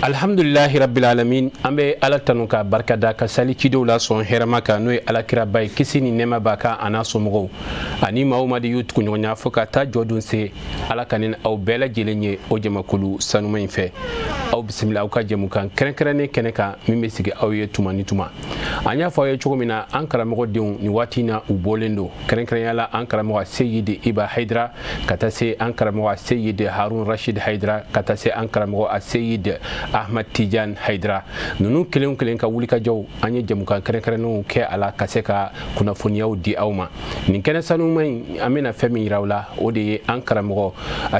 Alhamdulilahi rabbil alamin. An bɛ Ala tanu ka barika da, ka sali cidenw la sɔn hɛrɛma kan, n'o ye Alakiraba ye, kisi ni nɛɛma b'a kan, a n'a somɔgɔw ani maa o maa de y'u tuguɲɔgɔnya fo ka taa jɔ don se. Ala ka ni aw bɛɛ lajɛlen ye o jamakulu sanuma in fɛ. Aw bisimila aw ka jɛmukan kɛrɛnkɛrɛnnen kɛnɛ kan, min bɛ sigi aw ye tuma ni tuma. An y'a fɔ aw ye cogo min na, an karamɔgɔ denw nin waati in na, u bɔlen don, kɛrɛnkɛrɛnya la an karamɔgɔ Seyidi Iba Hayidara, ka taa se an karamɔgɔ Seyidi Harun Rashid Hayidara, ka taa se an karamɔgɔ Seyidi Ahmad Tijan Hayidara. Ninnu kelen kelen ka wulikajɔw, an ye jɛmukan kɛrɛnkɛrɛnnenw kɛ a la ka se ka kunnafoniyaw di aw ma. Nin kɛnɛ sanuma in, an bɛna fɛn min yira aw la, o de ye an karamɔgɔ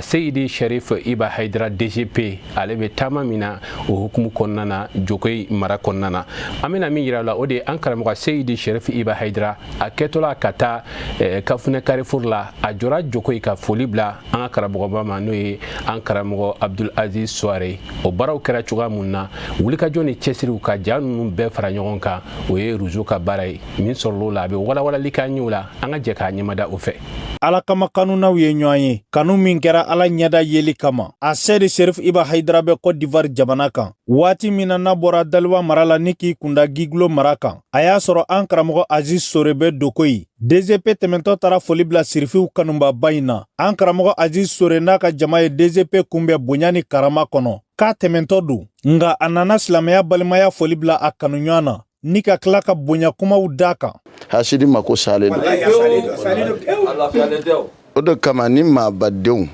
Seyidi Sharif Iba Hayidara DGP, ale bɛ taama min na, o hukumu kɔnɔna na, Jokoyi mara kɔnɔna na. An bɛna min yira aw la, o de ye an karamɔgɔ Seyidi Sharif Iba Hayidara, a kɛtɔla ka taa Kafunɛ Carrefour la, a jɔra Jokoyi ka foli bila an ka karamɔgɔba ma, n'o ye an karamɔgɔ Abdul Aziz Suware. O baaraw kɛra cogoya mun na, wulikajɔ ni cɛsiriw ka ja ninnu bɛɛ fara ɲɔgɔn kan, o ye réseau ka baara ye. Min sɔrɔl'o la, a bɛ walawalali k'an ye o la. An ka jɛ k'a ɲɛmada o fɛ. Ala kama kanunaw ye ɲɔgɔn ye, kanu min kɛra Ala ɲɛda yeli kama. A Sɛdi Serif Iba Hayidara bɛ Cote d'Ivoire jamana kan waati min na, n'a bɔra Daliwa mara la ni k'i kunda Giglo mara kan, a y'a sɔrɔ an karamɔgɔ Aziz Sore bɛ Dokoyi. DGP tɛmɛntɔ taara foli bila sirifiw kanubaba in na. An karamɔgɔ Aziz Sore n'a ka jama ye DGP kunbɛn bonya ni karama kɔnɔ, k'a tɛmɛntɔ don, nka a nana silamɛya balimaya foli bila a kanuɲɔgɔn na ni ka tila ka bonya kumaw d'a kan. Hasidi mako salen don. O de kama ni maabadenw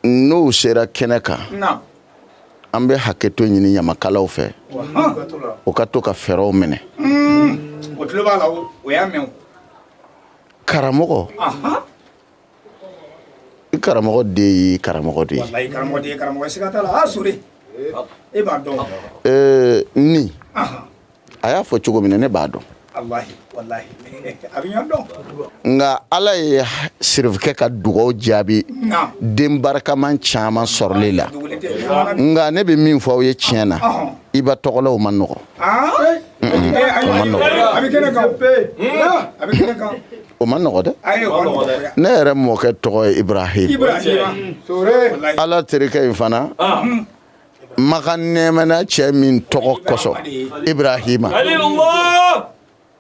n'u sera kɛnɛ kan, an bɛ hakɛto ɲini ɲamakalaw fɛ, o ka to ka fɛɛrɛw minɛ. Karamɔgɔ, i karamɔgɔ den y'i karamɔgɔ de ye. Ni a y'a fɔ cogo min na, ne b'a dɔn, nka Ala ye sirifukɛ ka dugaw jaabi den barikaman caman sɔrɔli la. Nka ne bɛ min fɔ aw ye tiɲɛ na, Iba tɔgɔlaw ma nɔgɔ, o ma nɔgɔ, o ma nɔgɔ dɛ. Ne yɛrɛ mɔkɛ tɔgɔ ye Ibrahim. Ala terikɛ in fana Makan nɛɛmɛna cɛ min tɔgɔ kosɔn, Ibrahima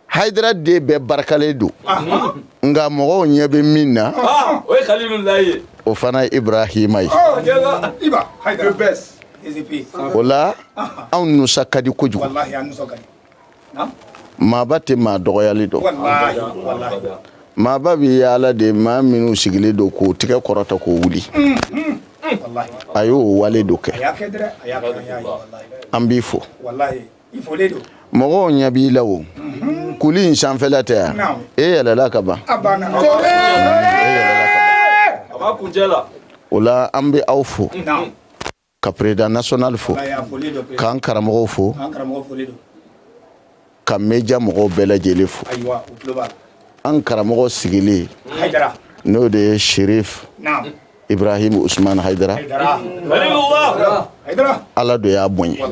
Hayidara den bɛɛ barikalen don, nka mɔgɔw ɲɛ bɛ min na, o fana ye Ibrahima ye. O la anw nusa ka di kojugu. Maaba tɛ maa dɔgɔyali dɔn. Maaba bɛ yaala de, maa minnu sigilen don k'o tigɛ kɔrɔta k'o wuli, a y'o wale dɔ kɛ. An b'i fo. Mɔgɔw ɲɛ b'i la, o kuli in sanfɛla tɛ yan, e yɛlɛla ka ban. O la an bɛ aw fo, ka président national fo, k'an karamɔgɔw fo, ka média mɔgɔw bɛɛ lajɛlen fo. An karamɔgɔ sigilen, n'o de ye Sherif Ibrahim Usman Haidara, Ala do y'a bonya,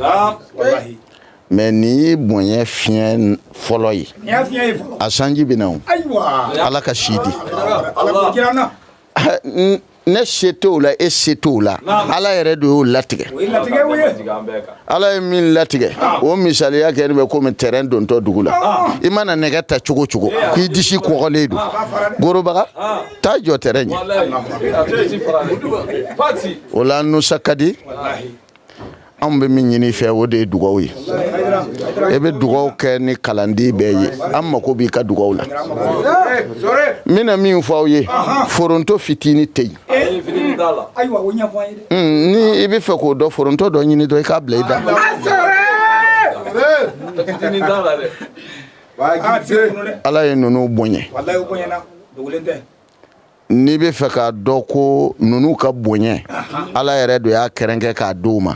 mais nin ye bonya fiɲɛ fɔlɔ ye, a sanji bɛ na. O Ala ka si di. Ne se t'o la, e se t'o la, Ala yɛrɛ de y'o latigɛ. Ala ye min latigɛ, o misaliya kɛ bɛ komi tɛrɛn dontɔ dugu la. I mana nɛgɛ ta cogo cogo k'i disi kɔgɔlen don, gorobaga taa jɔ tɛrɛn ɲɛ. O la nusa ka di. Anw bɛ min ɲini fɛ, o de ye dugaw ye. E bɛ dugaw kɛ ni kalanden bɛɛ ye, an mako b'i ka dugaw la. N bɛna min fɔ aw ye, foronto fitinin tɛ yen. Ni i bɛ fɛ k'o dɔn, foronto dɔ ɲini dɔrɔn, i k'a bila i da. Ala ye ninnu bonya. N'i bɛ fɛ k'a dɔn ko ninnu ka bonya, Ala yɛrɛ de y'a kɛrɛnkɛ k'a d'u ma.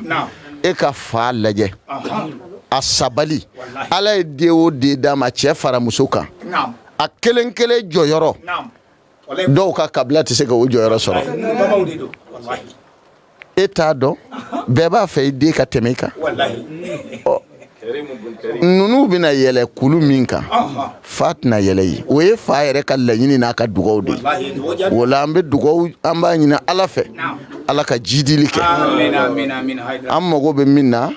E ka fa lajɛ, a sabali. Ala ye den o den d'a ma, cɛ fara muso kan, a kelen kelen jɔyɔrɔ, dɔw ka kabila tɛ se ka o jɔyɔrɔ sɔrɔ. E t'a dɔn, bɛɛ b'a fɛ i den ka tɛmɛ i kan. Ɔ, Ninnu bɛna yɛlɛ kulu min kan, fa tɛna yɛlɛ yen. O ye fa yɛrɛ ka laɲini n'a ka dugaw de ye. O la an bɛ dugaw, an b'a ɲini Ala fɛ, Ala ka jidili kɛ. An mago bɛ min na,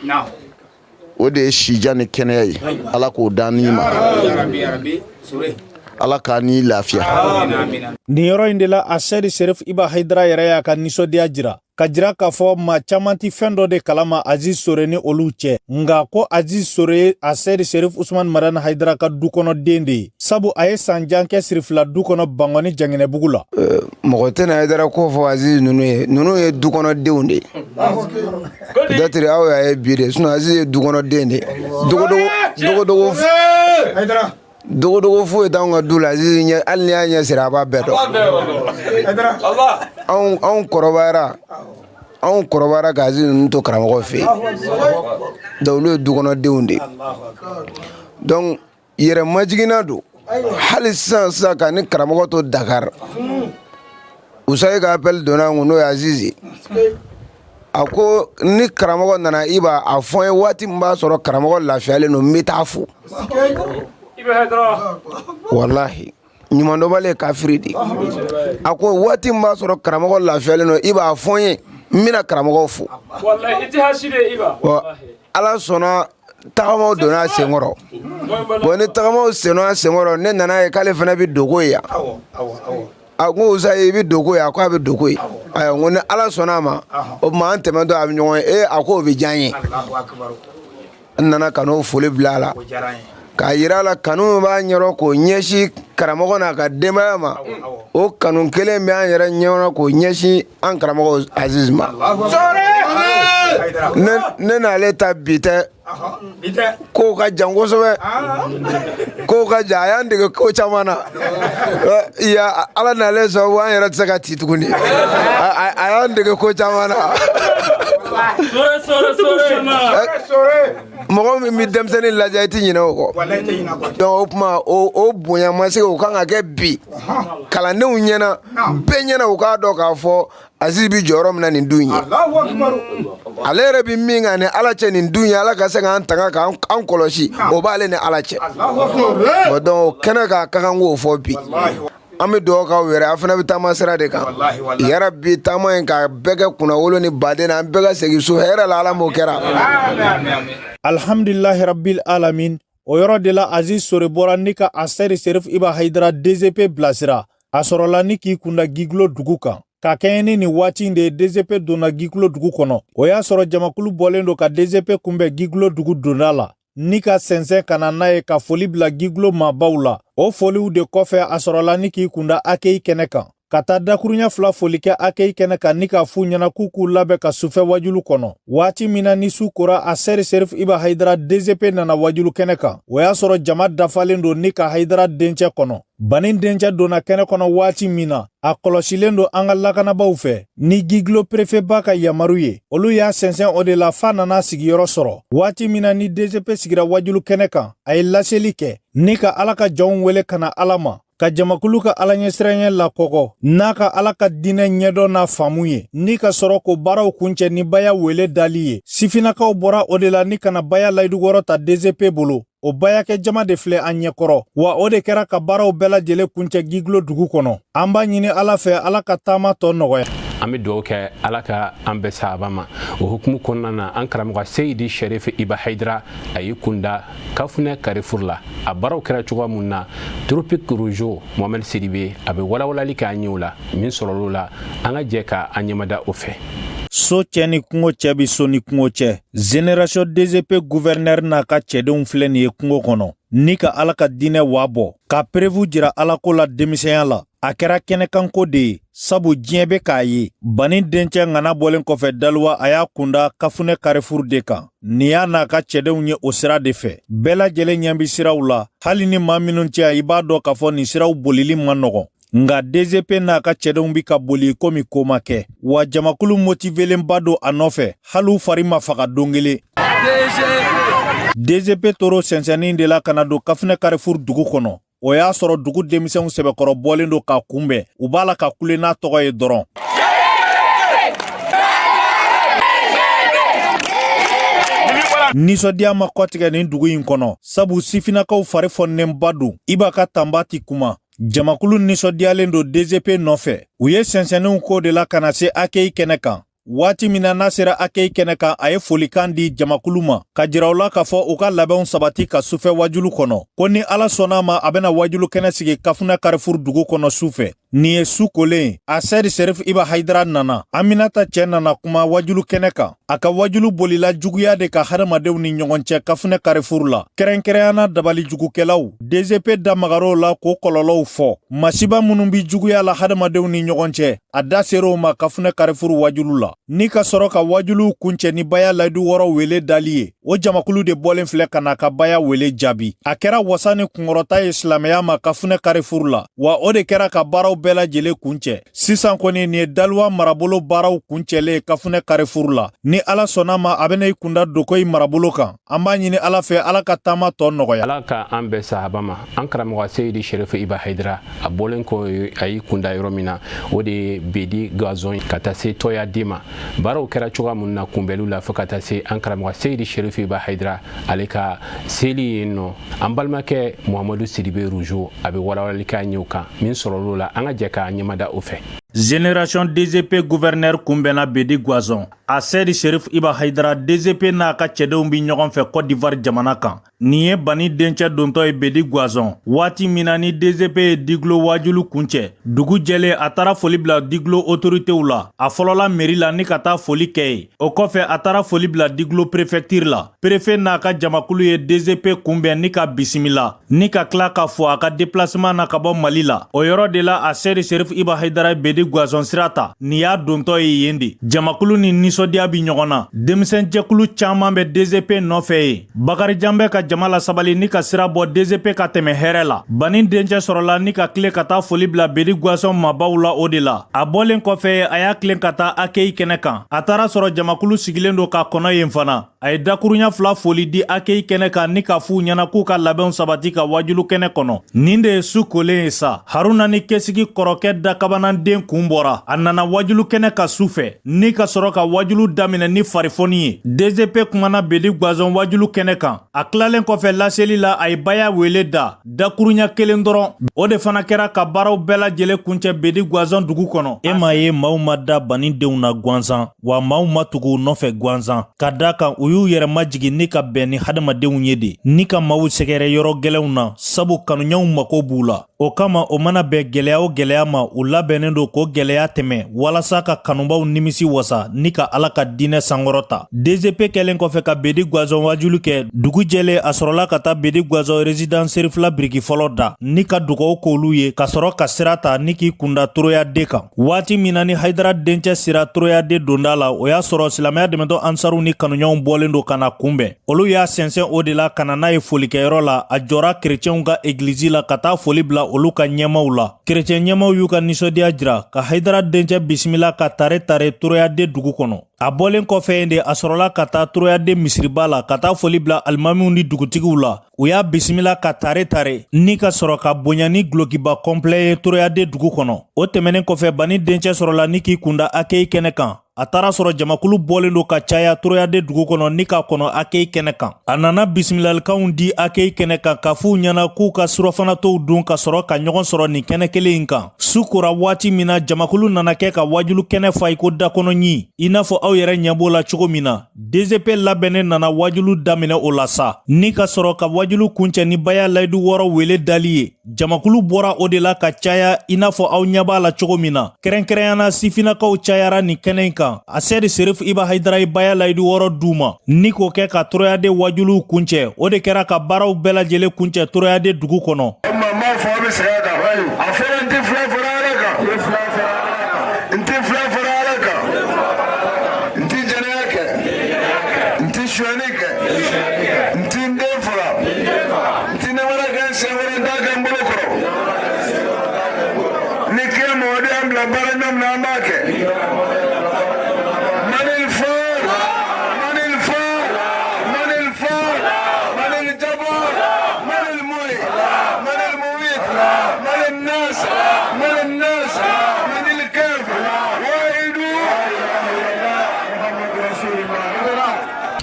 o de ye sijan ni kɛnɛya ye. Ala k'o d'an ni ma, Ala k'a ni lafiya. Nin yɔrɔ in de la, Asɛdi Serif Iba Hayidara yɛrɛ y'a ka nisɔndiya jira, ka jira k'a fɔ maa caman tɛ fɛn dɔ de kalama Aziz Sore ni olu cɛ, nka ko Aziz Sore ye Asɛdi Serif Usman Madani Hayidara ka du kɔnɔ den de ye, sabu a ye san jan kɛ Sirifila du kɔnɔ Bankɔni Janginɛbugu la. Mɔgɔ tɛna Hayidara ko fɔ Aziz ninnu ye. Ninnu ye du kɔnɔ denw de ye. Peut-être aw y'a ye bi de, sinon Aziz ye du kɔnɔ den de ye. Dogodogo dogodogo dogodogo foyi t'anw ka du la. Aziz ɲɛ, hali n'i y'a ɲɛ siri, a b'a bɛɛ dɔn. Anw kɔrɔbayara ka Aziz ninnu to karamɔgɔ fɛ yen. Donc olu ye du kɔnɔdenw de ye. Donc yɛrɛ majiginna don. Hali sisan sisan, ka ni karamɔgɔ to Dakar, Usayi ka appel donna n kun, n'o ye Aziz ye. A ko ni karamɔgɔ nana, i b'a a fɔ n ye waati min b'a sɔrɔ karamɔgɔ lafiyalen don, n bɛ taa fo. Walahi, ɲumandɔnbali ye kafiri de. A ko waati min b'a sɔrɔ karamɔgɔ lafiyalen don, i b'a fɔ n ye, n bɛna karamɔgɔ fo. Ala sɔnna, tagamaw donna a senkɔrɔ. Bon, ni tagamaw senna a senkɔrɔ, ne nana ye k'ale fana bɛ dogo yan. A ko Usayi, i bɛ dogo yan? A ko a bɛ dogo yen. Ayiwa, n ko ni Ala sɔnna a ma, o tuma an tɛmɛtɔ a bɛ ɲɔgɔn ye. Ee, a ko o bɛ diya n ye. N nana ka n'o foli bila a la, k'a yira a la kanu min b'a ɲɛrɔ k'o ɲɛsin karamɔgɔ n'a ka denbaya ma, o kanu kelen bɛ an yɛrɛ ɲɛrɔ k'o ɲɛsin an karamɔgɔ Aziz ma. Ne n'ale ta bi tɛ, kow ka jan kosɛbɛ, kow ka jan. A y'an dege ko caman na ya. Ala n'ale sababu, an yɛrɛ tɛ se ka ci tuguni. A y'an dege ko caman na. Mɔgɔ min bɛ denmisɛnnin lajɛ, i tɛ ɲinɛ o kɔ. Donc o tuma o bonya ma se, o kan ka kɛ bi kalandenw ɲɛna, bɛɛ ɲɛna, u k'a dɔn k'a fɔ Aziz bɛ jɔyɔrɔ min na nin du in ye, ale yɛrɛ bɛ min kan ni Ala cɛ nin du in ye, Ala ka se k'an tanga k'an kɔlɔsi, o b'ale ni Ala cɛ. Bon, donc o kɛnɛ k'a ka kan k'o fɔ bi. An bɛ dugawu k'aw yɛrɛ, a fana bɛ taama sira de kan. Yarabi, taama in ka bɛɛ kɛ kunnawolo ni baden na, an bɛɛ ka segin so hɛrɛ la. Ala m'o kɛra. Alhamdulilahi rabbil alamin. O yɔrɔ de la, Aziz Sore bɔra ni ka Asɛri Serif Iba Hayidara DGP bilasira. A sɔrɔla ni k'i kunda Giglo dugu kan. Ka kɛɲɛ ni nin waati in de ye, DGP donna Giglo dugu kɔnɔ. O y'a sɔrɔ jamakulu bɔlen don ka DGP kunbɛn Giglo dugu donda la, ni ka sɛnsɛn ka na n'a ye ka foli bila Giglo maabaw la. O foliw de kɔfɛ, a sɔrɔla ni k'i kunda AKI kɛnɛ kan, ka taa dakuruɲɛ fila foli kɛ AKI kɛnɛ kan, ni k'a f'u ɲɛna k'u k'u labɛn ka sufɛ wajulu kɔnɔ. Waati min na ni su kora, Asɛri Serif Iba Hayidara DGP nana wajulu kɛnɛ kan. O y'a sɔrɔ jama dafalen don ni ka Hayidara dencɛ kɔnɔ. Bani dencɛ donna kɛnɛ kɔnɔ waati min na, a kɔlɔsilen don an ka lakanabaw fɛ ni Giglo prefetba ka yamaru ye. Olu y'a sɛnsɛn o de la f'a nana sigiyɔrɔ sɔrɔ. Waati min na ni DGP sigira wajulu kɛnɛ kan, a ye laseli kɛ ni ka Ala ka jɔnw wele ka na Ala ma, ka jamakulu ka Ala ɲɛsiranɲɛ lakɔgɔ n'a ka Ala ka diinɛ ɲɛdɔn n'a faamu ye, ni ka sɔrɔ k'o baaraw kuncɛ ni baya wele dali ye. Sifinnakaw bɔra o de la ni ka na baya layidu wɔrɔ ta DGP bolo. O bayakɛ jama de filɛ an ɲɛkɔrɔ wa. O de kɛra ka baaraw bɛɛ lajɛlen kuncɛ Giglo dugu kɔnɔ. An b'a ɲini Ala fɛ, Ala ka taama tɔ nɔgɔya. An bɛ dugawu kɛ Ala ka an bɛɛ sahaba ma. O hukumu kɔnɔna na, an karamɔgɔ Seyidi Sherif Iba Hayidara, a y'i kunda Kafunɛ Carrefour la. A baaraw kɛra cogoya mun na, Tropique Rougeau Mohamed Sidibe, a bɛ walawalali kɛ an ye o la. Min sɔrɔl'o la, an ka jɛ ka an ɲɛmada o fɛ. So cɛ ni kungo cɛ bi so ni kungo cɛ. Génération DGP gouverneur n'a ka cɛdenw filɛ nin ye kungo kɔnɔ, ni ka Ala ka diinɛ waa bɔ, ka preuve jira Alako la denmisɛnya la. A kɛra kɛnɛkanko de ye, sabu diɲɛ bɛ k'a ye. Bani dencɛ ŋana bɔlen kɔfɛ Daluwa, a y'a kunda Kafunɛ Carrefour de kan. Nin y'a n'a ka cɛdenw ye o sira de fɛ. Bɛɛ lajɛlen ɲɛ bɛ siraw la. Hali ni maa minnu cɛ, i b'a dɔn k'a fɔ nin siraw bolili man nɔgɔn, nka DGP n'a ka cɛdenw bi ka boli komi ko ma kɛ wa. Jamakulu motivelenba don a nɔfɛ, hali u fari ma faga don kelen. DGP toro sɛnsɛnnin de la ka na don Kafunɛ Carrefour dugu kɔnɔ. O y'a sɔrɔ dugu denmisɛnw sɛbɛkɔrɔ bɔlen don k'a kunbɛn. U b'a la ka kule n'a tɔgɔ ye dɔrɔn. Nisɔndiya ma kɔtigɛ nin dugu in kɔnɔ, sabu sifinnakaw fari fɔnnenba don. Iba ka tanba ti kuma. Jamakulu nisɔndiyalen don DGP nɔfɛ. U ye sɛnsɛnninw k'o de la ka na se accueil kɛnɛ kan. Waati min na n'a sera accueil kɛnɛ kan, a ye folikan di jamakulu ma ka jira u la k'a fɔ u ka labɛnw sabati ka sufɛ wajulu kɔnɔ, ko ni Ala sɔnna a ma, a bɛna wajulu kɛnɛ sigi Kafunɛ Carrefour dugu kɔnɔ su fɛ. Nin ye su kolen ye. Asɛdi Serif Iba Hayidara nana. Aminata cɛ nana kuma wajulu kɛnɛ kan. A ka wajulu bolila juguya de ka hadamadenw ni ɲɔgɔn cɛ Kafunɛ Carrefour la, kɛrɛnkɛrɛnya na dabalijugukɛlaw. DGP da magar'o la k'o kɔlɔlɔw fɔ. Masiba minnu bi juguya la hadamadenw ni ɲɔgɔn cɛ, a da ser'o ma Kafunɛ Carrefour wajulu la, ni ka sɔrɔ ka wajuluw kuncɛ ni baya layidu wɔɔrɔ wele dali ye. O jamakulu de bɔlen filɛ ka n'a ka baya wele jaabi. A kɛra wasa ni kunkɔrɔta ye silamɛya ma Kafunɛ Carrefour la, wa o de kɛra ka baaraw bɛɛ lajɛlen kuncɛ. Sisan kɔni, nin ye Daliwa marabolo baaraw kuncɛlen ye Kafunɛ Carrefour la. Ni Ala sɔnna ma, a bɛna i kunda Dokoyi marabolo kan. An b'a ɲini Ala fɛ, Ala ka taama tɔ nɔgɔya. Ala ka an bɛɛ sahaba ma. An karamɔgɔ Seyidi Sherifu Iba Hayidara, a bɔlen kɔ, a y'i kunda yɔrɔ min na, o de ye Bedi Gazɔn ka taa se Tɔyaden ma. Baaraw kɛra cogoya mun na kunbɛliw la, fo ka taa se an karamɔgɔ Seyidi Sherifu Iba Hayidara ale ka seli yen nɔ, an balimakɛ Muhamadu Sidibe Rujo, a bɛ walawalali kɛ an ye o kan. Min sɔrɔl'o la, an ka jɛ k'a ɲɛmada o fɛ. Génération DGP gouverneur kunbɛnna Bedi Guazon. A Seyidi Sherif Iba Haidara, DGP n'a ka cɛdenw bi ɲɔgɔn fɛ Côte d'Ivoire jamana kan. Nin ye Bani dencɛ dontɔ ye Bedi Guazon. Waati min na ni DGP ye Diglo wajulu kuncɛ, dugu jɛlen, a taara foli bila Diglo autoritéw la. A fɔlɔla mairie la ni ka taa foli kɛ yen. O kɔfɛ, a taara foli bila Diglo préfecture la. Préfet n'a ka jamakulu ye DGP kunbɛn ni ka bisimila, ni ka tila ka fo a ka déplacement na ka bɔ Mali la. O yɔrɔ de la, a Seyidi Sherif Iba Haidara ye Bedi Guazon sira ta. Nin y'a dontɔ ye yen de. Jamakulu ni nisɔndiya bi ɲɔgɔn na. Denmisɛn jɛkulu caman bɛ DGP nɔfɛ yen. Bakarijan bɛ ka jama lasabali ni ka sira bɔ DGP ka tɛmɛ hɛrɛ la. Bani dencɛ sɔrɔla ni ka tile ka taa foli bila Bedi Guazon maabaw la. O de la, a bɔlen kɔfɛ, a y'a tilen ka taa accueil kɛnɛ kan. A taara sɔrɔ jamakulu sigilen don k'a kɔnɔ yen fana. A ye dakurunya fila foli di accueil kɛnɛ kan ni k'a f'u ɲɛna k'u ka labɛnw sabati ka wajulu kɛnɛ kɔnɔ. Nin de ye su kolen ye sa. Haruna ni Kesigi kɔrɔkɛ dakabananden kun bɔra. A nana wajulu kɛnɛ ka su fɛ ni ka sɔrɔ ka wajulu daminɛ ni farifoni ye. DGP kumana Bedi Guazon wajulu kɛnɛ kan. A tilalen kɔfɛ laseli la, a ye baya wele da dakurunya kelen dɔrɔn. O de fana kɛra ka baaraw bɛɛ lajɛlen kuncɛ Bedi Guazon dugu kɔnɔ. E m'a ye, maaw ma da Bani denw na gansan, wa maaw ma tugu u nɔfɛ gansan, ka da kan u y'u yɛrɛ majigin ni ka bɛn ni hadamadenw ye de, ni ka maaw sɛgɛrɛ yɔrɔ gɛlɛnw na, sabu kanuɲaw mako b'u la. O kama, o mana bɛn gɛlɛya o gɛlɛya ma, u labɛnnen don k'o gɛlɛya tɛmɛ walasa ka kanubaw nimisi wasa ni ka Ala ka diinɛ sankɔrɔta. DGP kɛlen kɔfɛ ka Bedi Guazon wajulu kɛ, dugu jɛlen, a sɔrɔla ka taa Bedi Guazon résidence serifila biriki fɔlɔ da ni ka dugawu k'olu ye, ka sɔrɔ ka sira ta ni k'i kunda Toroyaden kan. Waati min na ni Hayidara dencɛ sera Toroyaden donda la, o y'a sɔrɔ silamɛya dɛmɛtɔ ansaruw ni kanuɲɔgɔnw bɔlen don ka na kunbɛn. Olu y'a sɛnsɛn o de la ka na n'a ye folikɛyɔrɔ la. A jɔra kerecɛnw ka egilizi la ka taa foli bila olu ka ɲɛmaw la. Kerecɛn ɲɛmaw y'u ka nisɔndiya jira ka Hayidara dencɛ bisimila ka tare tare Toroyaden dugu kɔnɔ. A bɔlen kɔfɛ yen de, a sɔrɔla ka taa Toroyaden misiriba la ka taa foli bila alimamiw ni dugutigiw la. U y'a bisimila ka tare tare ni ka sɔrɔ ka bonya ni gulokiba kɔnplɛ ye Toroyaden dugu kɔnɔ. O tɛmɛnen kɔfɛ, Bani dencɛ sɔrɔla ni k'i kunda accueil kɛnɛ kan. A taara sɔrɔ jamakulu bɔlen don ka caya Toroyaden dugu kɔnɔ ni k'a kɔnɔ accueil kɛnɛ kan. A nana bisimilalikanw di accueil kɛnɛ kan k'a f'u ɲɛna k'u ka surɔfanatow dun ka sɔrɔ ka ɲɔgɔn sɔrɔ nin kɛnɛ kelen in kan. Su kora waati min na, jamakulu nana kɛ ka wajulu kɛnɛ fa i ko dakɔnɔ ɲin, i n'a fɔ aw yɛrɛ ɲɛ b'o la cogo min na. DGP labɛnnen nana wajulu daminɛ o la sa, ni ka sɔrɔ ka wajulu kuncɛ ni baya layidu wɔɔrɔ wele dali ye. Jamakulu bɔra o de la ka caya i n'a fɔ aw ɲɛ b'a la cogo min na. Kɛrɛnkɛrɛnya na, sifinnakaw cayara nin kɛnɛ in kan. A Sɛdi Serif Iba Hayidara ye baya layidu wɔɔrɔ d'u ma ni k'o kɛ ka Toroyaden wajuliw kuncɛ. O de kɛra ka baaraw bɛɛ lajɛlen kuncɛ Toroyaden dugu kɔnɔ. O tuma n b'a fɔ, aw bɛ segin a kan. A fɔra n tɛ fila fara Ala kan. N tɛ fila fara Ala kan. N tɛ jɛnɛya kɛ. N tɛ sonyɛni kɛ. N tɛ n den faga. N tɛ namara kɛ n senkɔrɔ, n t'a kɛ n bolo kɔrɔ. Ni kira Mamadu y'an bila baara ɲuman min na, an b'a kɛ. Manil far, manil far, manil far, manil jabar, manil muhi, manil mumit, manil nas, manil nas, manil kafir, wahidu.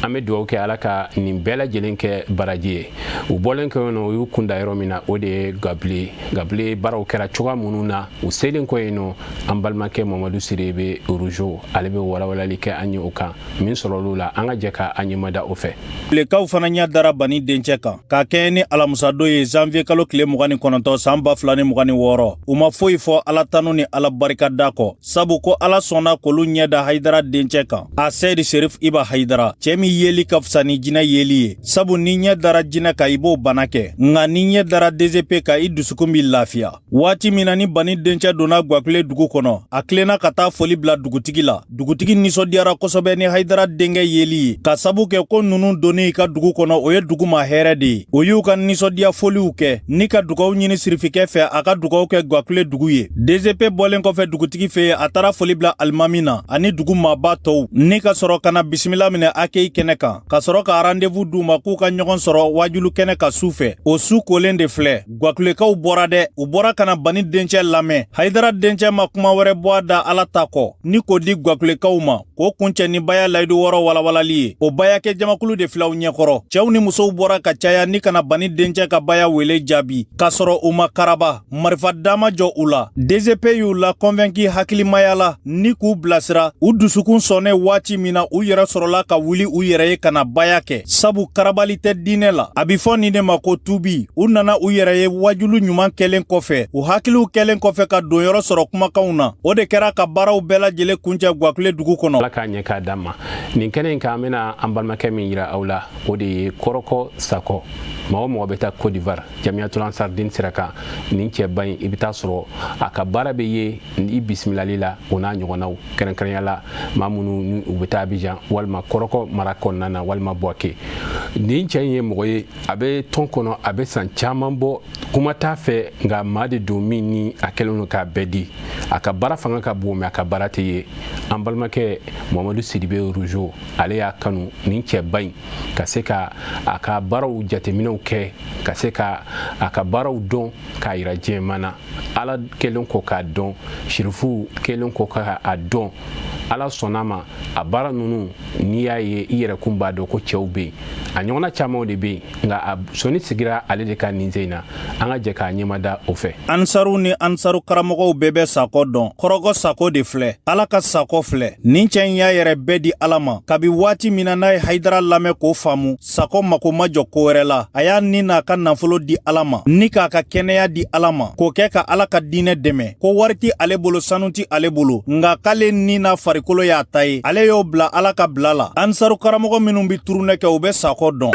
An bɛ An bɛ dugawu kɛ Ala ka nin bɛɛ lajɛlen kɛ baraji ye. U bɔlen kɔ yen nɔ, u y'u kunda yɔrɔ min na, o de ye Gabile. Gabile baaraw kɛra cogoya minnu na, u selen kɔ yen nɔ, an balimakɛ Mamadu Sidibe Rougeau, ale bɛ walawalali kɛ an ye o kan min sɔrɔl'u la. An ka jɛ ka an ɲɛmada o fɛ. Bilekaw fana ɲɛ dara Bani dencɛ kan k'a kɛɲɛ ni alamusadon ye, janvier kalo tile 29 san 2026. U ma foyi fɔ Ala tanu ni Ala barika da kɔ, sabu ko Ala sɔnna k'olu ɲɛ da Hayidara dencɛ kan, a Seyidi Serif Iba Hayidara, cɛɛ min yeli ka fisa ni jinɛ yeli ye, sabu ni ɲɛ dara jinɛ kan, i b'o bana kɛ, nka ni ɲɛ dara DGP kan, i dusukun b'i lafiya. Waati min na ni Bani dencɛ donna Gwakile dugu kɔnɔ, a tilenna ka taa foli bila dugutigi la. Dugutigi nisɔndiyara kosɛbɛ ni Hayidara denkɛ yeli ye, ka sabu kɛ ko ninnu donni i ka dugu kɔnɔ, o ye dugu ma hɛrɛ de ye. O y'u ka nisɔndiya foliw kɛ ni ka dugaw ɲini sirifikɛ fɛ, a ka dugaw kɛ Gwakile dugu ye. DGP bɔlen kɔfɛ dugutigi fɛ yen, a taara foli bila alimami na ani dugu maaba tɔw, ni ka sɔrɔ ka na bisimila minɛ ACI kɛnɛ kan, ka sɔrɔ ka rendez-vous d'u ma k'u ka ɲɔgɔn sɔrɔ wajulu kɛnɛ kan su fɛ. O su kolen de filɛ. Gwakulekaw bɔra dɛ, u bɔra ka na Bani dencɛ lamɛn. Hayidara dencɛ ma kuma wɛrɛ bɔ a da Ala ta kɔ ni k'o di Gwakulekaw ma, k'o kuncɛ ni baya layidu wɔɔrɔ walawalali ye. O bayakɛ jamakulu de filɛ aw ɲɛkɔrɔ. Cɛw ni musow bɔra ka caya ni ka na Bani dencɛ ka baya wele jaabi, k'a sɔrɔ u ma karaba marifa dama jɔ u la. DGP y'u la convaincu hakilimaya la ni k'u bilasira. U dusukun sɔnnen waati min na, u yɛrɛ sɔrɔla ka wuli u yɛrɛ ye ka na baya kɛ, sabu karabali tɛ diinɛ la. A bɛ fɔ nin de ma ko tubi. U nana u yɛrɛ ye wajulu ɲuman kɛlen kɔfɛ, u hakiliw kɛlen kɔfɛ ka donyɔrɔ sɔrɔ kumakanw na. O de kɛra ka baaraw bɛɛ lajɛlen kuncɛ Gwakile dugu kɔnɔ. Ala k'a ɲɛ k'a d'an ma. Nin kɛnɛ in kan, an bɛna an balimakɛ min yira aw la, o de ye Kɔrɔkɔ Sakɔ. Maa o mɔgɔ bɛ taa Côte d'Ivoire Jamiyatul Ansardine sira kan, nin cɛba in, i bɛ taa sɔrɔ a ka baara bɛ ye i bisimilali la, o n'a ɲɔgɔnnaw, kɛrɛnkɛrɛnya la maa minnu ni u bɛ taa Abidjan walima Kɔrɔkɔ mara kɔnɔna na walima Bouaké. Nin cɛ in ye mɔgɔ ye, a bɛ tɔn kɔnɔ, a bɛ san caman bɔ, kuma t'a fɛ, nka maa de don min ni a kɛlen don k'a bɛɛ di. A ka baara fanga ka bon, mais a ka baara tɛ ye. An balimakɛ Mamadu Sidibe Rougeau, ale y'a kanu nin cɛba in ka se ka a ka baaraw jateminɛw kɛ, ka se ka a ka baaraw dɔn k'a yira diɲɛmaa na. Ala kɛlen kɔ k'a dɔn, sirifuw kɛlen kɔ k'a dɔn, Ala sɔnna ma, a baara ninnu, n'i y'a ye, i yɛrɛ kun b'a dɔn ko cɛw bɛ yen, a ɲɔgɔnna camanw de bɛ yen, nka a sɔnni sigira ale de ka nin sen in na. An ka jɛ k'a ɲɛmada o fɛ. Ansaru ni ansaru karamɔgɔw bɛɛ bɛ Sakɔ dɔn. Kɔrɔkɔ Sakɔ de filɛ, Ala ka Sakɔ filɛ. Nin cɛ in y'a yɛrɛ bɛɛ di Ala ma kabi waati min na n'a ye Hayidara lamɛn k'o faamu. Sakɔ mako ma jɔ ko wɛrɛ la. A y'a ni n'a ka nafolo di Ala ma, ni k'a ka kɛnɛya di Ala ma, k'o kɛ ka Ala ka diinɛ dɛmɛ. Ko wari ti ale bolo, sanu ti ale bolo, nka k'ale ni n'a farikolo y'a ta ye, ale y'o bila Ala ka bila la. Ansaru karamɔgɔ minnu bɛ turunɛ kɛ, u bɛ Sakɔ dɔn.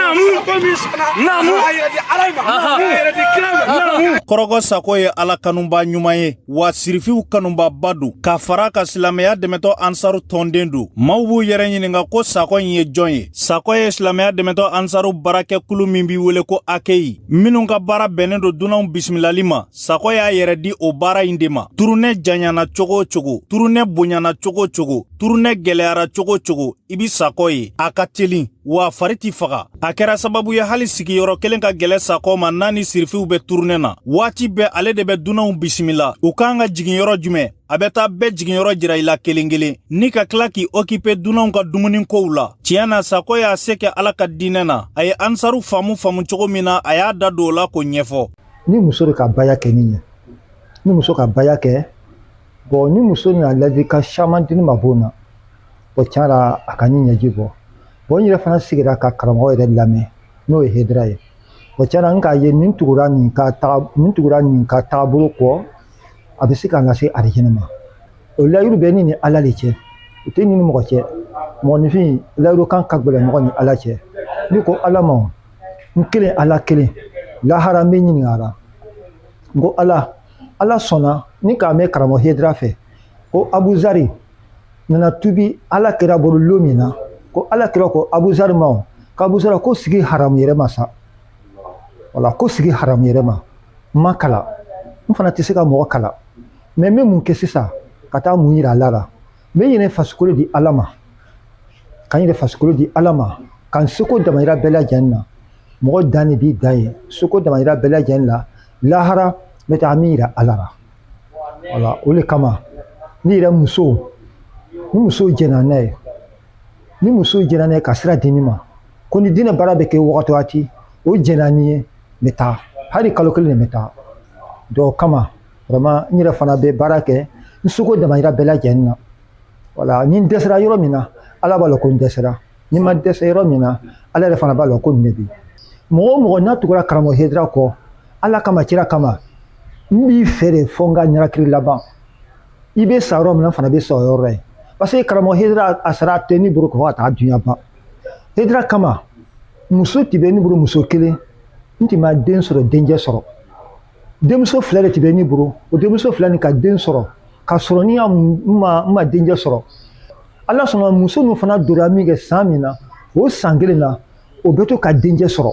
Kɔrɔkɔ Sakɔ ye Ala kanuba ɲuman ye, wa sirifiw kanubaba don, ka fara ka silamɛya dɛmɛtɔ ansaru tɔnden don. Maaw b'u yɛrɛ ɲininka ko Sakɔ in ye jɔn ye. Sakɔ ye silamɛya dɛmɛtɔ ansaru baarakɛkulu min b'i wele ko ACI, minnu ka baara bɛnnen don dunanw bisimilali ma, Sakɔ y'a yɛrɛ di o baara in de ma. Turunɛ janyana cogo o cogo, turunɛ bonyana cogo o cogo, turunɛ gɛlɛyara cogo o cogo, i bi Sakɔ ye. A ka telin wa fari ti faga. A kɛra sababu ye hali sigiyɔrɔ kelen ka gɛlɛ Sakɔ ma n'a ni sirifiw bɛ turunɛ na. Waati bɛɛ ale de bɛ dunanw bisimila. U kan ka jigin yɔrɔ jumɛn, a bɛ taa bɛɛ jiginyɔrɔ jira i la kelen kelen, ni ka tila k'i okipe dunanw ka dumuni kow la. Tiɲɛ na, Sakɔ y'a se kɛ Ala ka diinɛ na. A ye ansaru faamu faamu cogo min na, a y'a da don o la k'o ɲɛfɔ. Ni muso de ka baya kɛ ni ɲɛ, ni muso ka baya kɛ, bon, ni muso nana ladilikan caman di ne ma bon na, bon, tiɲɛ la, a ka ni ɲɛji bɔ. Bon, n yɛrɛ fana sigira ka karamɔgɔ yɛrɛ lamɛn, n'o ye Hedra ye. Bon, tiɲɛ na, n k'a ye nin tugura nin ka taga, nin tugura nin ka taabolo kɔ, a bɛ se k'a lase arijinɛ ma. O layiru bɛ ni Ala de cɛ, o tɛ ni mɔgɔ cɛ. Mɔgɔninfin layiru kan ka gɛlɛn mɔgɔ ni Ala cɛ. N'i ko Ala ma, n kelen, Ala kelen, lahara n bɛ ɲininka la. N ko Ala, Ala sɔnna ni k'a mɛn karamɔgɔ Hedra fɛ ko Abuzari nana tubi Ala kira bolo lon min na, ko Ala kira ko Abuzari ma ko Abuzari ko sigi haramu yɛrɛ ma sa. Wala ko sigi haramu yɛrɛ ma. N ma kalan, n fana tɛ se ka mɔgɔ kalan, mais n bɛ mun kɛ sisan ka taa mun yira Ala la? N bɛ n yɛrɛ fasikolo di Ala ma, ka n yɛrɛ fasikolo di Ala ma, ka n seko damayira bɛɛ lajɛlen na. Mɔgɔ dan de b'i dan ye, seko damayira bɛɛ lajɛlen la. Lahara n bɛ taa min yira Ala la. Wala o de kama ni yɛrɛ muso, ni muso jɛnna n'a ye, ni muso jɛnna n'a ye ka sira di ne ma. Ko ni diinɛ baara bɛ kɛ wagati o wagati, o jɛnna ni ye, n bɛ taa. Hali kalo kelen de bɛ taa. Donc o kama, vraiment, n yɛrɛ fana bɛ baara kɛ n seko damayira bɛɛ lajɛlen na. Voilà, ni n dɛsɛra yɔrɔ min na, Ala b'a lɔn ko n dɛsɛra. Ni n ma dɛsɛ yɔrɔ min na, Ala yɛrɛ fana b'a lɔn ko nin de bɛ yen. Mɔgɔ o mɔgɔ n'a tugura karamɔgɔ Hayidara kɔ, Ala kama, kira kama, n b'i fɛ de fo n ka ɲɛnakiri laban. I bɛ sa yɔrɔ min na, n fana bɛ sa o yɔrɔ ye. Parce que karamɔgɔ Hayidara a sara tɛ ne bolo ka taa duɲa ban. Hayidara kama, muso tun bɛ ne bolo, muso kelen, n tun ma den sɔrɔ, dencɛ sɔrɔ. Denmuso fila de tun bɛ ne bolo, o denmuso fila nin ka den sɔrɔ ka sɔrɔ ni n ma dencɛ sɔrɔ. Ala sɔnna, muso ninnu fana donna min kɛ san min na, o san kelen na, o bɛ to ka dencɛ sɔrɔ,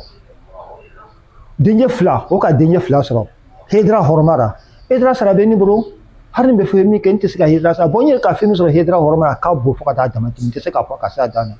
dencɛ fila, o ka dencɛ fila sɔrɔ Hayidara hɔrɔma la. Hayidara sara bɛ ne bolo, hali ni bɛ fɛn min kɛ, n tɛ se ka Hayidara sara. Bon, n yɛrɛ ka fɛn min sɔrɔ Hayidara hɔrɔma la, a ka bon fo ka taa dama tɛmɛ, n tɛ se k'a fɔ ka se a dan na.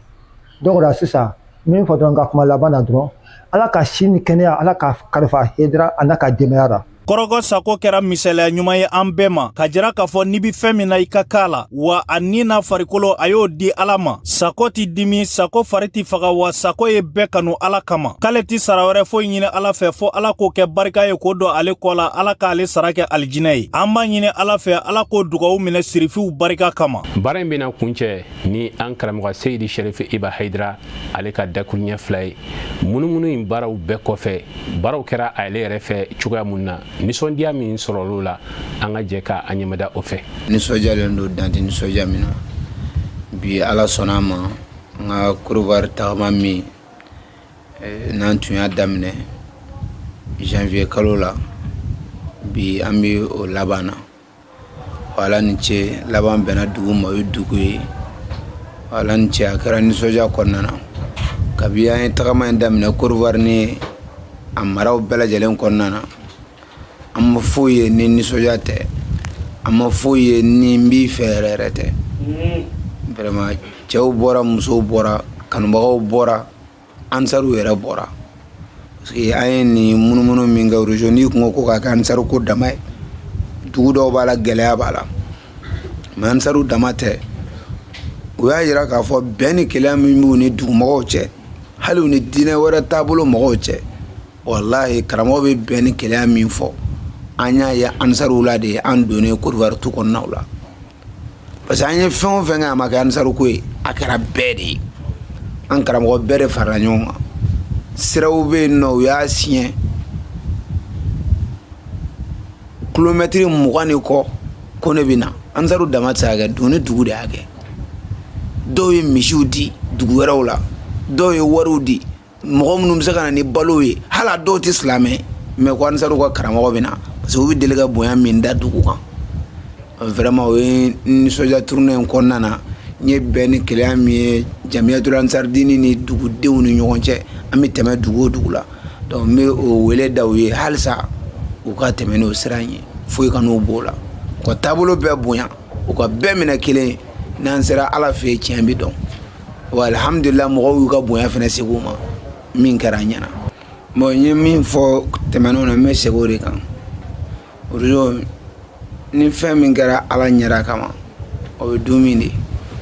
Donc o la sisan, min fɔ dɔrɔn, ka kuma laban na dɔrɔn, Ala ka si ni kɛnɛya, Ala ka kalifa Hayidara a n'a ka denbaya la. Kɔrɔgɔ Sako kɛra misaliya ɲuman ye an bɛɛ ma, ka jira k'a fɔ n'i be fɛn min na, i ka k'a la. Wa a ni n'a farikolo, a y'o di Ala ma. Sako ti dimi, Sako fari ti faga, wa Sako ye bɛɛ kanu Ala kama. K'ale ti sara wɛrɛ foyi ɲini Ala fɛ, fo Ala k'o kɛ barika ye k'o don ale kɔ la, Ala k'ale sara kɛ alijinɛ ye. An b'a ɲini Ala fɛ, Ala k'o dugawu minɛ sirifiw barika kama. Baara in bɛna kuncɛ ni an karamɔgɔ Seyidi Sɛrifi Iba Hayidara ale ka dakuruɲɛ fila ye. Munumunu in baaraw bɛɛ kɔfɛ, baaraw kɛra ale yɛrɛ fɛ cogoya mun na, nisɔndiya min sɔrɔl'o la, an ka jɛ ka an ɲɛmada o fɛ. Nisɔndiyalen don, dan tɛ nisɔndiya min na. Bi, Ala sɔnna a ma, n ka Kodiwari tagama min n'an tun y'a daminɛ janvier kalo la, bi an bɛ o laban na. Ala ni ce, laban bɛnna dugu ma, o ye dugu ye. Ala ni ce, a kɛra nisɔndiya kɔnɔna na. Kabi an ye tagama in daminɛ Kodiwari ni a maraw bɛɛ lajɛlen kɔnɔna na, an ma foyi ye ni nisɔndiya tɛ, an ma foyi ye ni n b'i fɛ yɛrɛ yɛrɛ tɛ. Vraiment, cɛw bɔra, musow bɔra, kanubagaw bɔra, ansaruw yɛrɛ bɔra, parce que an ye nin munumunu min kɛ région, n'i kun ko ko k'a kɛ ansaru ko dama ye, dugu dɔw b'a la, gɛlɛya b'a la, mais ansaru dama tɛ. U y'a yira k'a fɔ bɛn ni kelenya min b'u ni dugumɔgɔw cɛ, hali u ni diinɛ wɛrɛ taabolo mɔgɔw cɛ, walahi, karamɔgɔ bɛ bɛn ni kelenya min fɔ, an y'a ye ansaruw la de. An donnen Kodiwari tu kɔnɔnaw la, parce que an ye fɛn o fɛn kɛ, a ma kɛ ansaru ko ye, a kɛra bɛɛ de ye. An karamɔgɔ bɛɛ de farala ɲɔgɔn kan. Siraw bɛ yen nɔ, u y'a siɲɛ kilomɛtiri 20 ni kɔ ko ne bɛ na. Ansaru dama tɛ se ka kɛ, dugu ni dugu de y'a kɛ. Dɔw ye misiw di dugu wɛrɛw la, dɔw ye wariw di, mɔgɔ minnu bɛ se ka na ni balo ye, hali a dɔw tɛ silamɛ, mais ko ansaru ka karamɔgɔ bɛ na, parce que u bɛ deli ka bonya min da dugu kan. Vraiment, o ye nisɔndiya. Tournée in kɔnɔna na, n ye bɛn ni kelenya min ye Jamiyatul Ansaridini ni dugudenw ni ɲɔgɔn cɛ, an bɛ tɛmɛ dugu o dugu la. Donc n bɛ o wele da u ye halisa, u ka tɛmɛ n'o sira in ye, foyi ka n'u b'o la, u ka taabolo bɛɛ bonya, u ka bɛɛ minɛ kelen. N'an sera Ala fɛ yen, tiɲɛ bɛ dɔn. Wa alhamdulillah, mɔgɔw y'u ka bonya fana segin u ma, min kɛra an ɲɛna. Bon, n ye min fɔ tɛmɛnenw na, n bɛ segin o de kan. Réseau ni fɛn min kɛra Ala ɲɛda kama, o bɛ dun min de,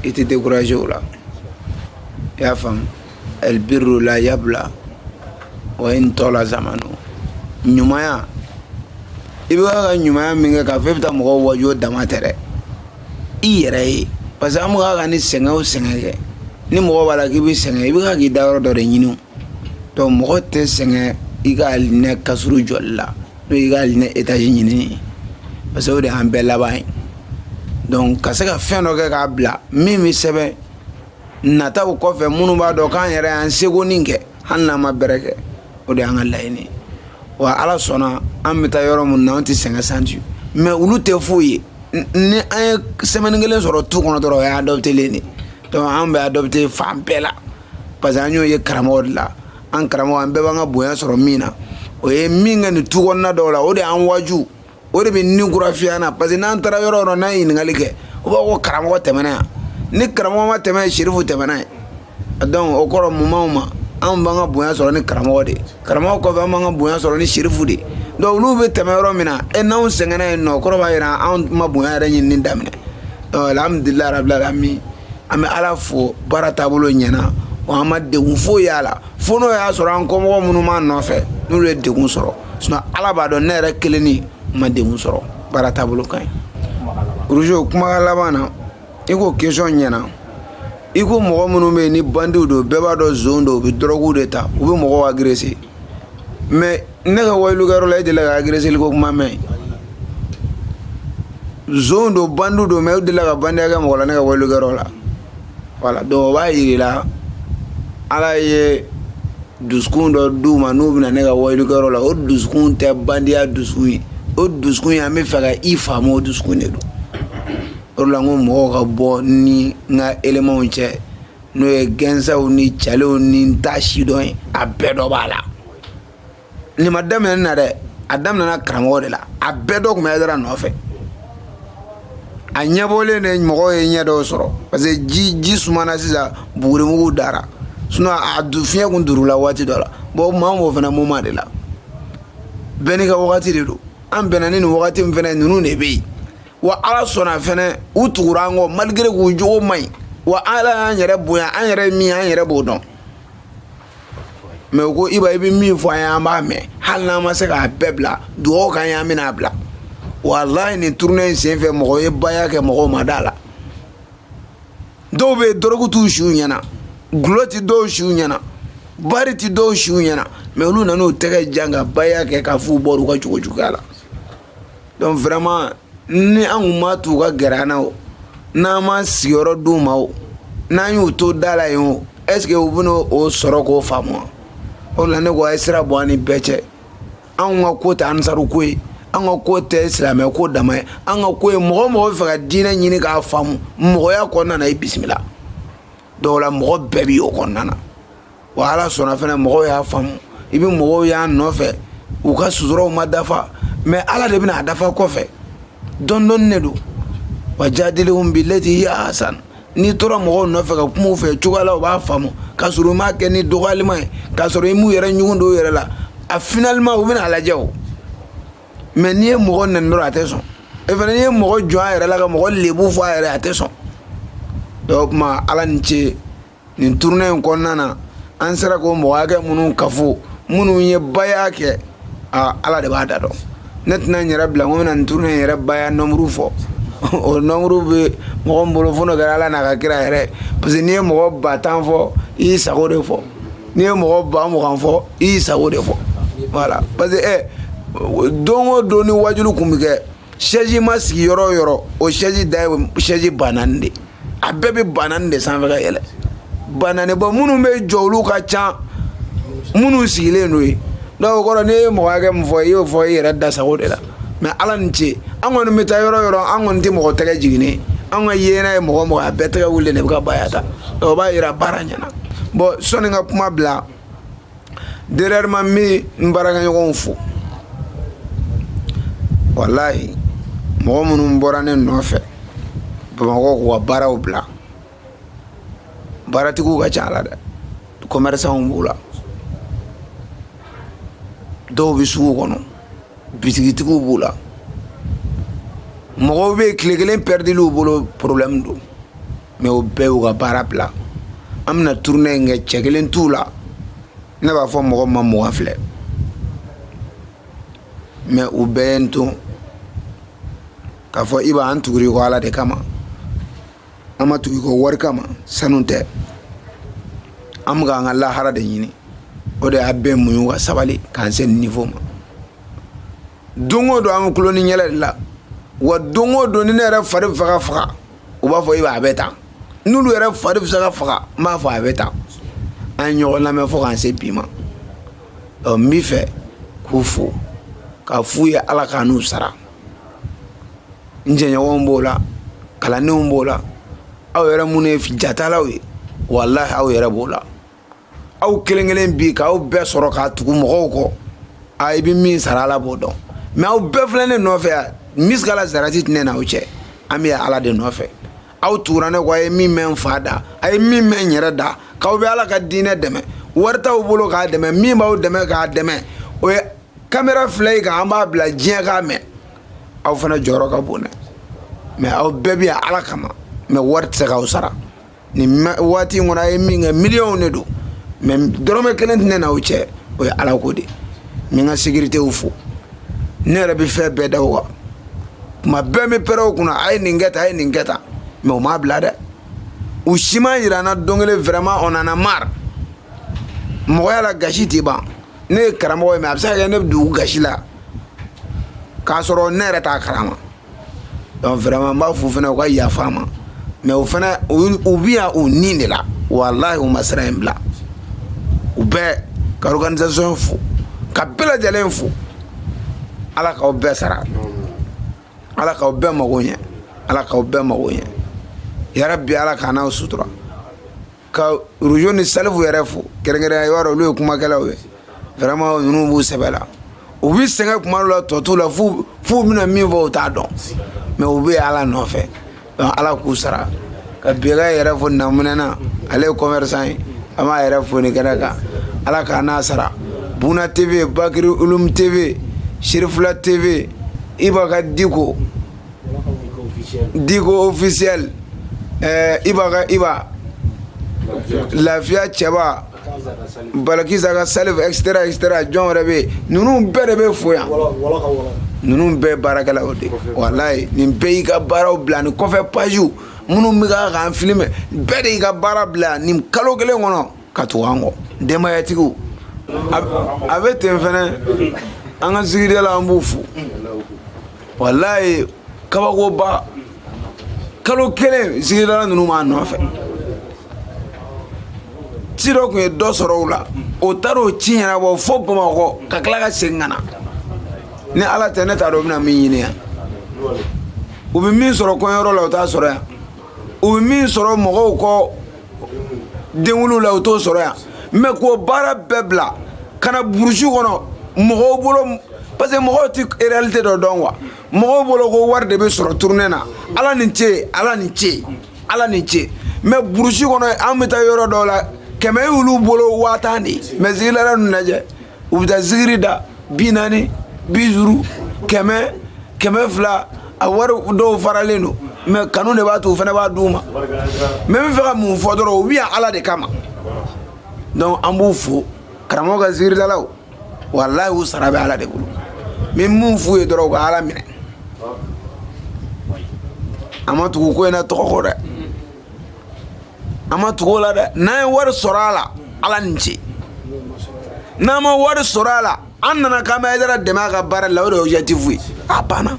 i tɛ décourager o la. I y'a faamu? Albirru la yabla wa in tɔla zamanu. Ɲumanya, i bɛ ka ɲumanya min kɛ k'a fɔ e bɛ taa mɔgɔw waju, o dama tɛ dɛ, i yɛrɛ ye. Parce que an bɛ ka ni sɛgɛn o sɛgɛn kɛ, ni mɔgɔ b'a la k'i bɛ sɛgɛn, i bɛ ka k'i da yɔrɔ dɔ de ɲini. Donc mɔgɔ tɛ sɛgɛn i ka alijinɛ kasuru jɔli la, n'o y'i ka alijinɛ étage ɲinini ye, parce que o de y'an bɛɛ laban ye. Donc ka se ka fɛn dɔ kɛ k'a bila min bɛ sɛbɛn nataw kɔfɛ, minnu b'a dɔn k'an yɛrɛ y'an seko nin kɛ, hali n'an ma bɛrɛ kɛ, o de y'an ka laɲini ye. Wa Ala sɔnna, an bɛ taa yɔrɔ min na, an tɛ sɛgɛn santi, mais olu tɛ foyi ye. Ni an ye semaine kelen sɔrɔ tu kɔnɔ dɔrɔn, o ye adopté len de. Donc an bɛ adopté fan bɛɛ la, parce que an y'o ye karamɔgɔ de la. An karamɔgɔ, an bɛɛ b'an ka bonya sɔrɔ min na, o ye min kɛ nin tu kɔnɔna dɔw la, o de y'an waju, o de bɛ ni kura fiyɛ an na. Parce que n'an taara yɔrɔ o yɔrɔ, n'an ye ɲininkali kɛ, u b'a fɔ ko karamɔgɔ tɛmɛna yan. Ni karamɔgɔ ma tɛmɛ, sirifu tɛmɛna yen. Donc o kɔrɔ mun b'anw ma? Anw b'an ka bonya sɔrɔ ni karamɔgɔ de ye, karamɔgɔ kɔfɛ an b'an ka bonya sɔrɔ ni sirifu de ye. Donc olu bɛ tɛmɛ yɔrɔ min na, e n'anw sɛgɛnna yen nɔ, o kɔrɔ b'a jira anw ma bonya yɛrɛ ɲinini daminɛ. Donc alhamdulilayi rabil alamin, an bɛ Ala fo, baara taabolo ɲɛna. Wa an ma degun foyi y'a la, fo n'o y'a sɔrɔ an kɔmɔgɔ minnu b'an nɔfɛ, n'olu ye degun sɔrɔ. Sinon Ala b'a dɔn, ne yɛrɛ kelen ni ma degun sɔrɔ. Baara taabolo ka ɲi. Rougeau, kumakan laban na, i ko question ɲɛna. I ko mɔgɔ minnu bɛ yen ni bandiw don, bɛɛ b'a dɔn zon don, u bɛ dɔrɔguw de ta, u bɛ mɔgɔw agresser. Mais ne ka wajulukɛyɔrɔ la, e delila ka agresseli ko kuma mɛn? Zon don, bandiw don, mais u delila ka bandiya kɛ mɔgɔ la ne ka wajulukɛyɔrɔ la? Voilà, donc o b'a yir'i la, Ala ye dusukun dɔ d'u ma n'u bɛna ne ka wajulukɛyɔrɔ la, o dusukun tɛ bandiya dusukun ye. O dusukun ye an bɛ fɛ ka i faamu, o dusukun de don. O de la n ko mɔgɔw ka bɔ ni n ka éléments cɛ, n'o ye gɛnsaw ni cɛlenw ni n ta si dɔn ye, a bɛɛ dɔ b'a la. Nin ma daminɛ nin na dɛ, a daminɛna karamɔgɔ de la. A bɛɛ dɔ tun bɛ Hayidara nɔfɛ. A ɲɛbɔlen de, mɔgɔw ye ɲɛ dɔw sɔrɔ, parce que ji sumana sisan, bugurimugu dara. Sinon a fiɲɛ kun durula waati dɔ la. Bon, maa b'o fana moment de la, bɛɛ n'i ka wagati de don. An bɛnna ni nin wagati min fana ye, ninnu de bɛ yen. Wa Ala sɔnna fɛnɛ, u tugura an kɔ malgré k'u jogo man ɲi. Wa Ala y'an yɛrɛ bonya, an yɛrɛ ye min ye, an yɛrɛ b'o dɔn. Mais u ko Iba, i bɛ min fɔ an ye, an b'a mɛn, hali n'an ma se k'a bɛɛ bila, dugawu k'an ye, an bɛna a bila. Walahi, nin tournée in senfɛ, mɔgɔ ye baya kɛ, mɔgɔw ma da la. Dɔw bɛ yen, dɔrɔgu t'u siw ɲɛna, gulɔ ti dɔw siw ɲɛna, bari ti dɔw siw ɲɛna, mais olu nan'u tɛgɛ jan ka baya kɛ k'a f'u bɔr'u ka cogo juguya la. Donc vraiment, ni an kun ma t'u ka gɛrɛ an na o, n'an ma sigiyɔrɔ d'u ma o, n'an y'u to da la yen o, est ce que u bɛna o sɔrɔ k'o faamu wa? O de la ne ko a ye sira bɔ an ni bɛɛ cɛ. Anw ka ko tɛ ansaru ko ye, an ka ko tɛ silamɛ ko dama ye. An ka ko ye mɔgɔ o mɔgɔ bɛ fɛ ka diinɛ ɲini k'a faamu mɔgɔya kɔnɔna na, i bisimila. Dɔw la, mɔgɔ bɛɛ b'i o kɔnɔna na. Wa Ala sɔnna fɛnɛ, mɔgɔw y'a faamu. I bɛ mɔgɔw y'an nɔfɛ, u ka suturaw ma dafa, mais Ala de bɛna a dafa kɔfɛ. Dɔɔni dɔɔni de don. Wa jadilihum bilati hiya ahsan. N'i tora mɔgɔw nɔfɛ ka kuma u fɛ cogoya la, u b'a faamu, k'a sɔrɔ u m'a kɛ ni dɔgɔyalima ye, k'a sɔrɔ i m'u yɛrɛ ɲugun don u yɛrɛ la. A finalement, u bɛna a lajɛ o. Mais n'i ye mɔgɔ nɛni dɔrɔn, a tɛ sɔn. E fana, n'i ye mɔgɔ jɔn a yɛrɛ la, ka mɔgɔ lebu fɔ a yɛrɛ, a tɛ sɔn. Donc o tuma, Ala ni ce, nin tournée in kɔnɔna na, an sera k'o mɔgɔ hakɛ minnu kafo, minnu ye baya kɛ, aa, Ala de b'a da dɔn. Ne tɛna n yɛrɛ bila n ko n bɛna nin tournée in yɛrɛ baya nombre fɔ. O nombre bɛ mɔgɔ min bolo, fo n'o kɛra Ala n'a ka kira yɛrɛ, parce que n'i ye mɔgɔ 10 000 fɔ, i y'i sago de fɔ. N'i ye mɔgɔ 20 000 fɔ, i y'i sago de fɔ. Voilà, parce que don o don ni wajulu kun bɛ kɛ, chaise ma sigi yɔrɔ o yɔrɔ, o chaise da ye chaise 4000 de, a bɛɛ bɛ 4000 de sanfɛ ka yɛlɛ, 4000. Bɔn, minnu bɛ jɔ, olu ka ca minnu sigilen don yen. Donc o kɔrɔ, n'i ye mɔgɔ hakɛ min fɔ, i y'o fɔ i yɛrɛ da sago de la. Mais Ala ni ce, an kɔni bɛ taa yɔrɔ o yɔrɔ, an kɔni tɛ mɔgɔ tɛgɛ jiginnen. An ka yeena ye mɔgɔ mɔgɔ, a bɛɛ tɛgɛ wulilen de bɛ ka baya ta. O b'a yira baara ɲɛna. Bon, sɔnni n ka kuma bila, dernièrement, n bɛ n baarakɛɲɔgɔnw fo. Walahi, mɔgɔ minnu bɔra ne nɔfɛ Bamakɔ k'u ka baaraw bila, baaratigiw ka ca a la dɛ, commerçants b'u la, dɔw bɛ sugu kɔnɔ, bitigitigiw b'u la. Mɔgɔw bɛ yen, tile kelen pɛridili bolo, problème don. Mais o bɛɛ y'u ka baara bila. An bɛna tournée in kɛ, cɛ kelen t'u la. Ne b'a fɔ mɔgɔ ma 20 filɛ, mais u bɛɛ ye n to k'a fɔ i b'an tuguri kɔ Ala de kama, an ma tugu i kɔ wari kama, sanu tɛ, an bɛ k'an ka lahara de ɲini. O de y'a bɛɛ muɲu ka sabali k'an se nin niveau ma. Don o don, an bɛ kulo ni yɛlɛ de la. Wa don o don, ni ne yɛrɛ fari bɛ fɛ ka faga, u b'a fɔ i b'a bɛ tan. N'olu yɛrɛ fari bɛ se ka faga, n b'a fɔ a bɛ tan. An ye ɲɔgɔn lamɛn fo k'an se bi ma. Ɔ, n b'i fɛ k'u fo, k'a f'u ye Ala k'an n'u sara. N jɛɲɔgɔnw b'o la, kalandenw b'o la, aw yɛrɛ minnu ye jatalaw ye, walahi, aw yɛrɛ b'o la. Aw kelen kelen bi k'aw bɛɛ sɔrɔ k'a tugu mɔgɔw kɔ, a i bɛ min sara, Ala b'o dɔn. Mais aw bɛɛ filɛ ne nɔfɛ yan, misikala zarati tɛ ne n'aw cɛ. An bɛ Ala de nɔfɛ. Aw tugura ne kɔ, a ye min mɛn n fa da, a ye min mɛn n yɛrɛ da, k'aw bɛ Ala ka diinɛ dɛmɛ. Wari t'aw bolo k'a dɛmɛ, min b'aw dɛmɛ k'a dɛmɛ, o ye kamera filɛ ye kan, an b'a bila diɲɛ k'a mɛn. Aw fana jɔyɔrɔ ka bon dɛ. Mais aw bɛɛ bɛ yan Ala kama, mais wari tɛ se k'aw sara. Nin waati in kɔnɔ a ye min kɛ, miliyɔnw de don, mais dɔrɔmɛ kelen tɛ ne n'aw cɛ, o ye ala ko de. N bɛ n ka sécuritéw fo. Ne yɛrɛ bɛ fɛn bɛɛ da o kan, tuma bɛɛ n bɛ pɛrɛn o kunna, a ye nin kɛ tan, a ye nin kɛ tan, mais u m'a bila dɛ. U si m'a yira n na don kelen. Vraiment, on en a marre. Mɔgɔya la, gasi tɛ ban. Ne ye karamɔgɔ ye, mais a bɛ se ka kɛ ne bɛ dugu gasi la k'a sɔrɔ ne yɛrɛ t'a kalama. Donc vraiment, n b'a f'u fana u ka yafa ma, mais u fana u bɛ yan u ni de la. Walahi, u ma sira in bila. U bɛɛ ka organisation fo, ka bɛɛ lajɛlen fo. Ala k'aw bɛɛ sara, Ala k'aw bɛɛ mago ɲɛ, Ala k'aw bɛɛ mago ɲɛ yarabi. Ala k'an n'aw sutura. Ka Rujo ni Salifu yɛrɛ fo kɛrɛnkɛrɛnnenya. I b'a dɔn, olu ye kumakɛlaw ye. Vraiment, ninnu b'u sɛbɛ la, u bɛ sɛgɛn kuma dɔ la, tɔ t'u la, f'u bɛna min fɔ, u t'a dɔn, mais u bɛ Ala nɔfɛ. Donc Ala k'u sara. Ka Beka yɛrɛ fo namunɛna, ale ye commerçant ye, an b'a yɛrɛ fo nin kɛnɛ kan. Ala k'a n'a sara. Buna TV, Bakiri Ulum TV, Sirifula TV, Iba ka Diko, Diko officiel, Iba ka Iba Lafiya Cɛba, Balakisa ka Salif, etc etc. Jɔn wɛrɛ bɛ yen? Ninnu bɛɛ de bɛ fo yan. Ninnu bɛɛ baarakɛlaw de, walayi, nin bɛɛ y'i ka baaraw bila. Nin kɔfɛ pagew minnu bɛ ka k'an filmer, bɛɛ de y'i ka baara bila nin kalo kelen kɔnɔ ka tugu an kɔ. Denbayatigiw a bɛ ten fɛnɛ. An ka sigidala, an b'u fo. Walayi, kabakoba, kalo kelen sigidala ninnu b'a nɔfɛ. Ci dɔ tun ye dɔ sɔrɔ u la, o taara o ci ɲɛnabɔ fo Bamakɔ, ka tila ka segin ka na. Ni Ala tɛ, ne t'a dɔn u bɛna min ɲini yan. U bɛ min sɔrɔ kɔɲɔyɔrɔ la, u t'a sɔrɔ yan. U bɛ min sɔrɔ mɔgɔw kɔ denwuluw la, u t'o sɔrɔ yan. Mais k'o baara bɛɛ bila ka na burusi kɔnɔ, mɔgɔw bolo, parce que mɔgɔw tɛ réalité dɔ dɔn quoi. Mɔgɔw bolo ko wari de bɛ sɔrɔ tournée na. Ala ni ce, Ala ni ce, Ala ni ce. Mais burusi kɔnɔ, an bɛ taa yɔrɔ dɔw la, 100 y'olu bolo 50 000 de ye. Mais zikirila ninnu lajɛ, u bɛ taa zikiri da 40, 50, 100, 200. A wari dɔw faralen don, mais kanu de b'a to u fana b'a d'u ma. Mais n bɛ fɛ ka mun fɔ dɔrɔn, u bɛ yan Ala de kama. Donc an b'u fo, karamɔgɔ ka zikiridalaw. Walayi, u sara bɛ Ala de bolo. N bɛ mun f'u ye dɔrɔn, u ka Ala minɛ. An ma tugu ko in na tɔgɔ kɔ dɛ, an ma tugu o la dɛ. N'an ye wari sɔrɔ a la, Ala ni ce. N'an ma wari sɔrɔ a la, an nana k'an bɛ Hayidara dɛmɛ a ka baara la, o de ye objectif ye. A banna.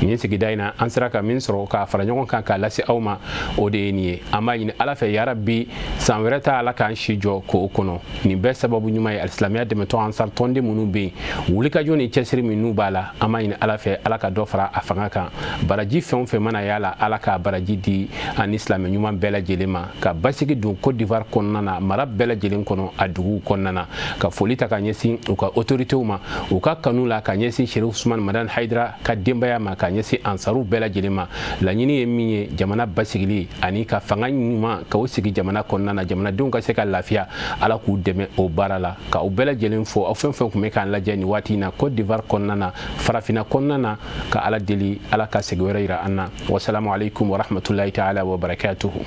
Nin sigida in na, an sera ka min sɔrɔ k'a fara ɲɔgɔn kan k'a lase aw ma, o de ye nin ye. An b'a ɲini Ala fɛ, yarabi, san wɛrɛ ta, Ala k'an si jɔ k'o kɔnɔ. Nin bɛɛ sababu ɲuman ye alisilamɛya dɛmɛtɔ Ansar tɔnden minnu bɛ yen, wulikajɔ ni cɛsiri minnu b'a la. An b'a ɲini Ala fɛ, Ala ka dɔ fara a fanga kan. Baraji fɛn o fɛn mana y'a la, Ala k'a baraji di ani silamɛ ɲuman bɛɛ lajɛlen ma, ka basigi don Côte d'Ivoire kɔnɔna na, mara bɛɛ lajɛlen kɔnɔ, a duguw kɔnɔna na. Ka foli ta ka ɲɛsin u ka autoritéw ma, u ka kanu la ka ɲɛsin Chérif Ousmane Madani Haidara ka denbaya ma, ka ɲɛsin Ansaru bɛɛ lajɛlen ma. Laɲini ye min ye, jamana basigili ani ka fanga ɲuman k'o sigi jamana kɔnɔna na, jamanadenw ka se ka lafiya. Ala k'u dɛmɛ o baara la. Ka u bɛɛ lajɛlen fo, aw fɛn fɛn tun bɛ k'an lajɛ nin waati in na, Côte d'Ivoire kɔnɔna na, farafinna kɔnɔna na. Ka Ala deli, Ala ka segin wɛrɛ yira an na. Wasalamu alaikum warahmatullahi taala wa barakatuhu.